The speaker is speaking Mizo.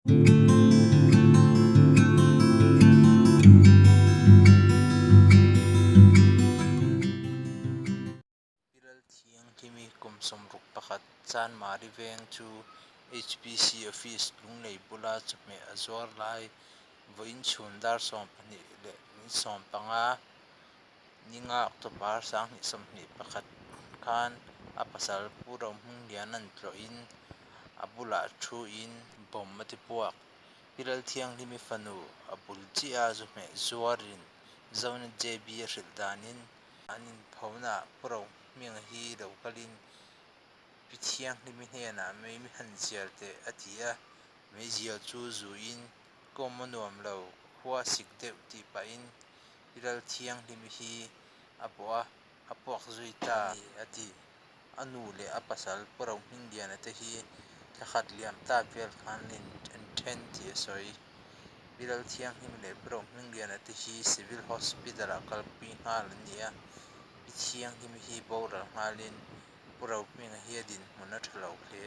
Pi Lalthianghlimi kum 61 Chanmari veng chu HPC Office Lunglei bula chawhmeh a zuar lai vawiin chhun dar 12 leh minute 15 ninga October 2021 khan a pasal Pu Rohmungliana'n tlawhin a bulah thuin bomb a ti puak. Pi Lalthianghlimi fanu a bul chiah a zuhmeh zuarin Zonet JB a hrilh danin an inphonaah Pu Rohminga hi lo kalin Pi Thianghlimi hnenah mei mi han zial teh a ti a, meizial chu zuin ka awm a nuam lo, ka khua a sik deuh tih pahin Pi Lalthianghlimi hi a bawh a, a puak zui ta a ni a ti. A nu leh a pasal Pu Rohmingliana te hi thla khat liam ta vel khan an then tih a sawi. Pi Lalthianghlimi leh Pu Rohmingliana te hi Civil Hospital-ah kalpui nghal an ni a, Pi Thianghlimi hi boral nghalin Pu Rohminga hi a dinhmun a tha lo hle.